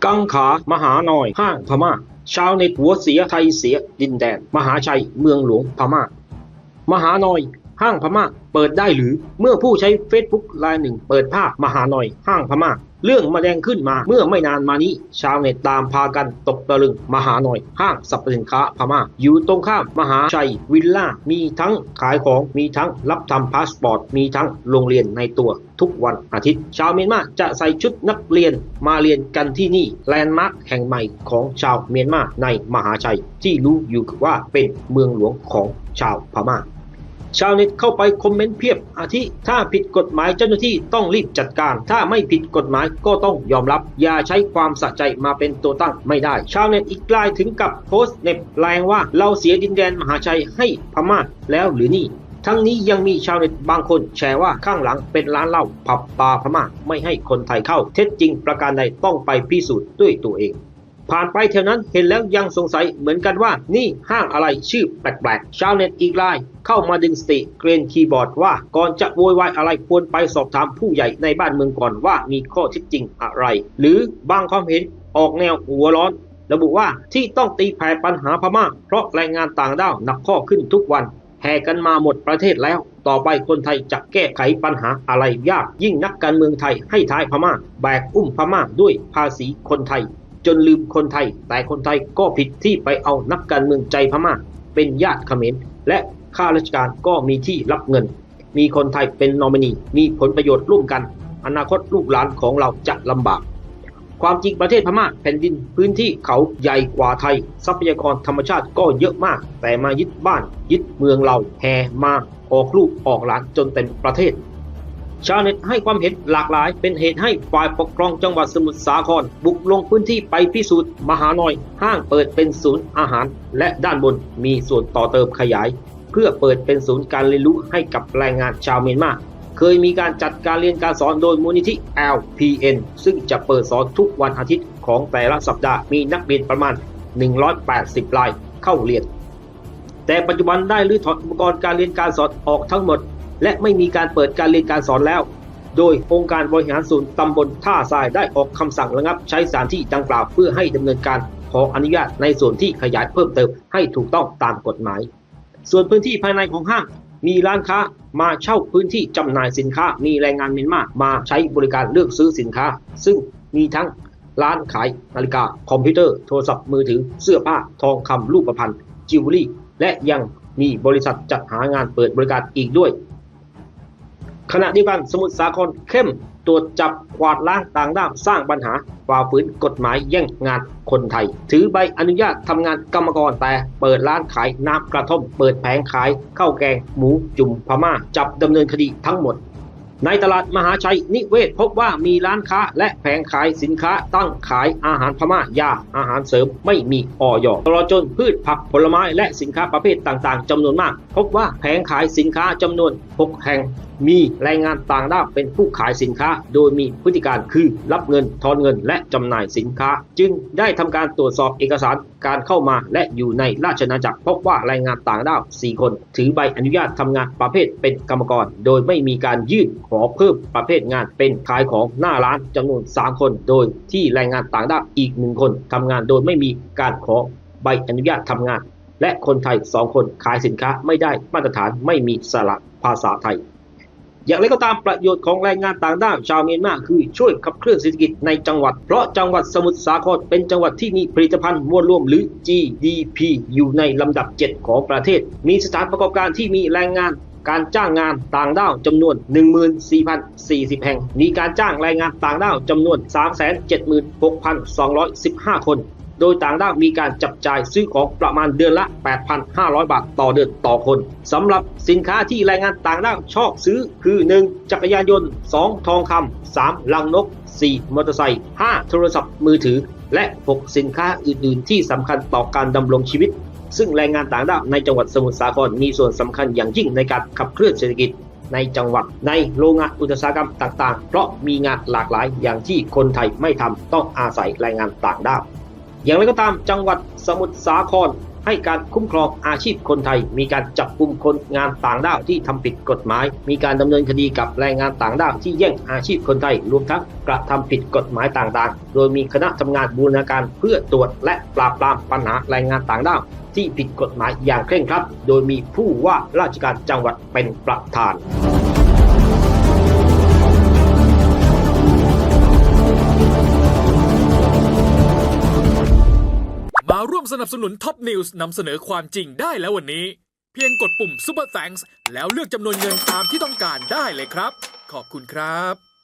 ສັງຂາມະຫານອຍ ຫ້າງພະມ້າ ຊາວເນັດຫົວເສຍ ໄທເສຍດິນແດນ ມະຫາໄຊ ເມືອງຫຼວງພະມ້າ. ມະຫານອຍ ຫ້າງພະມ້າ ເປີດໄດ້ຫຼື? ເມື່ອຜູ້ໃຊ້ເຟສບຸກລາຍໜຶ່ງເປີດພາບມະຫານອຍ ຫ້າງພະມ້າ ເລື່ອງມາແດງຂຶ້ນມາເມື່ອໄມ່ນານມານີ້, ຊາວເນັດຕ່າງພາກັນຕົກຕະລຶງ. ມະຫານອຍ ຫ້າງສັບພະສິນຄ້າພະມ້າ ຢູ່ຕົງຂ້າມມະຫາໄຊວິລລາ ມີທັງຂາຍຂອງ, ມີທັງຮັບທຳພາສປອດ, ມີທັງໂຮງຮຽນໃນຕົວ. ທຸກວັນອາທິດ ຊາວມຽນມາຈະໃສ່ຊຸດນັກຮຽນມາຮຽນກັນທີ່ນີ້, ແລນມາກແຫ່ງໃໝ່ຂອງຊາວມຽນມາໃນມະຫາໄຊ ທີ່ຮູ້ຢູ່ວ່າເປັນເມືອງຫຼວງຂອງຊາວພະມ້າ. ຊາວເນັດເຂົ້າໄປຄອມເມັນພຽບ, ອາທິ ຖ້າຜິດກົດໝາຍເຈົ້າໜ້າທີ່ຕ້ອງຣີບຈັດການ, ຖ້າໄມ່ຜິດກົດໝາຍກໍຕ້ອງຍອມຮັບ, ຢ່າໃຊ້ຄວາມສະໃຈມາເປັນຕົວຕັ້ງໄມ່ໄດ້. ຊາວເນັດອີກລາຍເຖິງກັບໂພສເນັບແຮງວ່າ ເຮົາເສຍດິນແດນມະຫາໄຊໃຫ້ພະມ້າແລ້ວຫຼືນີ້? ທັງນີ້ຍັງມີຊາວເນັດບາງຄົນແຊວ່າ ຂ້າງຫຼັງເປັນຮ້ານເຫຼົ້າ ຜັບບາພະມ້າ ໄມ່ໃຫ້ຄົນໄທເຂົ້າ. ເທັດຈິງປະການໃດ ຕ້ອງໄປພິສູດດ້ວຍຕົວເອງ. ຜ່ານໄປແຖວນັ້ນເຫັນແລ້ວຍັງສົງໄສເໝືອນກັນວ່າ ນີ້ຫ້າງອະໄລຊື່ແປກໆ. ຊາວເນັດອີກລາຍເຂົ້າມາດຶງສະຕິ ເກຣນຄີບອດວ່າ ກ່ອນຈະໂວຍວາຍອະໄລ ຄວນໄປສອບຖາມຜູ້ໃຫຍ່ໃນບ້ານເມືອງກ່ອນວ່າ ມີຂໍ້ເທັດຈິງອະໄລ ຫຼື ບາງຄວາມເຫັນອອກແນວຫົວຮ້ອນ ລະບຸວ່າ ທີ່ຕ້ອງຕີແຜ່ປັນຫາພະມ້າ ເພາະແຮງງານຕ່າງດ້າວໜັກຂໍ້ຂຶ້ນທຸກວັນ. ແຫ່ກັນມາໝົດປະເທດແລ້ວ, ຕໍ່ໄປຄົນໄທຈະແກ້ໄຂປັນຫາອະໄລຍາກ, ຍິ່ງນັກການເມືອງໄທໃຫ້ທ້າຍພະມ້າ, ແບກອຸ້ມພະມ້າດ້ວຍພາສີຄົນໄທ ຈົນລືມຄົນໄທ, ແຕ່ຄົນໄທກໍຜິດທີ່ໄປເອົານັກການເມືອງໃຈພະມ້າເປັນຍາດຂະເໝນ ແລະ ຂ້າລາຊະການກໍມີທີ່ຮັບເງິນ, ມີຄົນໄທເປັນນອມິນີ, ມີຜົນປະໂຫຍດຮ່ວມກັນ, ອະນາຄົດລູກຫຼານຂອງເຮົາຈະລຳບາກ. ຄວາມຈິງປະເທດພະມ້າແຜ່ນດິນພື້ນທີ່ເຂົາໃຫຍ່ກວ່າໄທ, ຊັບພະຍາກອນທຳມະຊາດກໍເຍອະມາກ, ແຕ່ມາຍຶດບ້ານຍຶດເມືອງເຮົາ, ແຫ່ມາອອກລູກອອກຫຼານຈົນເຕັມປະເທດ. ຊາວເນັດໃຫ້ຄວາມເຫັນຫຼາກຫຼາຍ, ເປັນເຫດໃຫ້ຝ່າຍປົກຄອງຈັງຫວັດສະໝຸດສາຄອນບຸກລົງພື້ນທີ່ໄປພິສູດ. ມະຫານອຍ ຫ້າງເປີດເປັນສູນອາຫານ ແລະ ດ້ານບົນມີສ່ວນຕໍ່ເຕີມຂະຫຍາຍ ເພື່ອເປີດເປັນສູນການຮຽນຮູ້ໃຫ້ກັບແຮງງານຊາວມຽນມາ. ເຄີຍມີການຈັດການຮຽນການສອນໂດຍມູນນິທິ ແອລ ພີ ເອັນ ຊຶ່ງຈະເປີດສອນທຸກວັນອາທິດຂອງແຕ່ລະສັບດາ, ມີນັກຮຽນປະມານ ໜຶ່ງຮ້ອຍແປດສິບ ລາຍເຂົ້າຮຽນ, ແຕ່ປັດຈຸບັນໄດ້ຮື້ຖອນອຸປະກອນການຮຽນການສອນອອກທັງໝົດ ແລະ ໄມ່ມີການເປີດການຮຽນການສອນແລ້ວ, ໂດຍອົງການບໍລິຫານສ່ວນຕຳບົນທ່າຊາຍໄດ້ອອກຄຳສັ່ງລະງັບໃຊ້ສະຖານທີ່ດັ່ງກ່າວ ເພື່ອໃຫ້ດຳເນີນການຂໍອະນຸຍາດໃນສ່ວນທີ່ຂະຫຍາຍເພີ່ມເຕີມໃຫ້ຖືກຕ້ອງຕາມກົດໝາຍ. ສ່ວນພື້ນທີ່ພາຍໃນຂອງຫ້າງ ມີຮ້ານຄ້າມາເຊົ່າພື້ນທີ່ຈຳໜ່າຍສິນຄ້າ, ມີແຮງງານມຽນມາມາໃຊ້ບໍລິການເລືອກຊື້ສິນຄ້າ, ຊຶ່ງມີທັງຮ້ານຂາຍນາລິກາ, ຄອມພິວເຕີ, ໂທລະສັບມືຖື, ເສື້ອຜ້າ, ທອງຄຳ, ຮູບປະພັນ, ຈິວເວລຣີ ແລະ ຍັງມີບໍລິສັດຈັດຫາງານເປີດບໍລິການອີກດ້ວຍ. ຂະນະດຽວກັນ, ສະໝຸດສາຄອນເຂັ້ມ ຕວດຈັບກວາດລ້າງຕ່າງດ້າວສ້າງບັນຫາ, ຝ່າຝືນກົດໝາຍແຍ່ງງານຄົນໄທ, ຖືໃບອະນຸຍາດທຳງານກຳມະກອນ ແຕ່ເປີດຮ້ານຂາຍນ້ຳກະທ່ອມ, ເປີດແຜງຂາຍເຂົ້າແກງໝູຈຸ່ມພະມ້າ, ຈັບດຳເນີນຄະດີທັງໝົດ. ໃນຕະຫຼາດມະຫາໄຊນິເວດ ພົບວ່າມີຮ້ານຄ້າ ແລະ ແຜງຂາຍສິນຄ້າ ທັງຂາຍອາຫານພະມ້າ, ຢາ, ອາຫານເສີມໄມ່ມີ ອອຍ, ຕະຫຼອດຈົນພືດຜັກຜົນລະໄມ້ ແລະ ສິນຄ້າປະເພດຕ່າງໆຈຳນວນມາກ. ພົບວ່າແຜງຂາຍສິນຄ້າຈຳນວນ ຫົກແຫ່ງ ມີແຮງງານຕ່າງດ້າວເປັນຜູ້ຂາຍສິນຄ້າ ໂດຍມີພຶດຕິການຄື ຮັບເງິນ, ທອນເງິນ ແລະ ຈຳໜ່າຍສິນຄ້າ, ຈຶ່ງໄດ້ທຳການຕວດສອບເອກະສານການເຂົ້າມາ ແລະ ຢູ່ໃນລາຊະອານາຈັກ, ພົບວ່າແຮງງານຕ່າງດ້າວ ສີ່ຄົນ ຖືໃບອະນຸຍາດທຳງານປະເພດເປັນກຳມະກອນ ໂດຍໄມ່ມີການຍື່ນຂໍເພີ່ມປະເພດງານເປັນຂາຍຂອງໜ້າຮ້ານ ຈຳນວນ ສາມຄົນ, ໂດຍທີ່ແຮງງານຕ່າງດ້າວອີກ ໜຶ່ງຄົນ ທຳງານໂດຍໄມ່ມີການຂໍໃບອະນຸຍາດທຳງານ ແລະ ຄົນໄທ ສອງຄົນ ຂາຍສິນຄ້າໄມ່ໄດ້ມາດຕະຖານ, ໄມ່ມີສະຫຼັກພາສາໄທ. ຢ່າງໃດກໍຕາມ, ປະໂຫຍດຂອງແຮງງານຕ່າງດ້າວຊາວມຽນມາ ຄືຊ່ວຍຂັບເຄື່ອນເສດຖະກິດໃນຈັງຫວັດ, ເພາະຈັງຫວັດສະໝຸດສາຄອນເປັນຈັງຫວັດທີ່ມີຜະລິດຕະພັນມວນລວມ ຫຼື ຈີດີພີ ຢູ່ໃນລຳດັບເຈັດຂອງປະເທດ, ມີສະຖານປະກອບການທີ່ມີແຮງງານ ການຈ້າງງານຕ່າງດ້າວຈຳນວນ ໜຶ່ງໝື່ນສີ່ພັນສີ່ສິບແຫ່ງ, ມີການຈ້າງແຮງງານຕ່າງດ້າວຈຳນວນ ສາມແສນເຈັດໝື່ນຫົກພັນສອງຮ້ອຍສິບຫ້າຄົນ, ໂດຍຕ່າງດ້າວມີການຈັບຈ່າຍຊື້ຂອງປະມານເດືອນລະ ແປດພັນຫ້າຮ້ອຍບາດຕໍ່ເດືອນຕໍ່ຄົນ. ສຳລັບສິນຄ້າທີ່ແຮງງານຕ່າງດ້າວຊອກຊື້ຄື ໜຶ່ງ ຈັກກະຍານຍົນ, ສອງ ທອງຄຳ, ສາມ ລັງນົກ, ສີ່ ມໍເຕີໄຊ, ຫ້າ ໂທລະສັບມືຖື ແລະ ຫົກ ສິນຄ້າອື່ນໆທີ່ສຳຄັນຕໍ່ການດຳລົງຊີວິດ, ຊຶ່ງແຮງງານຕ່າງດ້າວໃນຈັງຫວັດສະໝຸດສາຄອນມີສ່ວນສຳຄັນຢ່າງຍິ່ງໃນການຂັບເຄື່ອນເສດຖະກິດໃນຈັງຫວັດ, ໃນໂລງງານອຸດສາຫະກຳຕ່າງໆ, ເພາະມີງານຫຼາກຫຼາຍຢ່າງທີ່ຄົນໄທໄມ່ທຳ, ຕ້ອງອາໄສແຮງງານຕ່າງດ້າວ. ຢ່າງໃດກໍຕາມ, ຈັງຫວັດສະໝຸດສາຄອນ ໃຫ້ການຄຸ້ມຄອງອາຊີບຄົນໄທ, ມີການຈັບກຸມຄົນງານຕ່າງດ້າວທີ່ທຳຜິດກົດໝາຍ, ມີການດຳເນີນຄະດີກັບແຮງງານຕ່າງດ້າວທີ່ແຍ່ງອາຊີບຄົນໄທ, ລວມທັງກະທຳຜິດກົດໝາຍຕ່າງໆ, ໂດຍມີຄະນະທຳງານບູລະນາການເພື່ອຕວດ ແລະ ປາບປາມບັນຫາແຮງງານຕ່າງດ້າວທີ່ຜິດກົດໝາຍຢ່າງເຄັ່ງຄັດ, ໂດຍມີຜູ້ວ່າລາຊະການຈັງຫວັດເປັນປະທານ. ມາຮ່ວມສະໜັບສະໜູນ Top News ນຳສະເໜີຄວາມຈິງໄດ້ແລ້ວວັນນີ້. ພຽງກົດປຸ່ມ Super Thanks ແລ້ວເລືອກຈຳນວນເງິນຕາມທີ່ຕ້ອງການໄດ້ເລີຍຄັບ. ຂອບຄຸນຄັບ.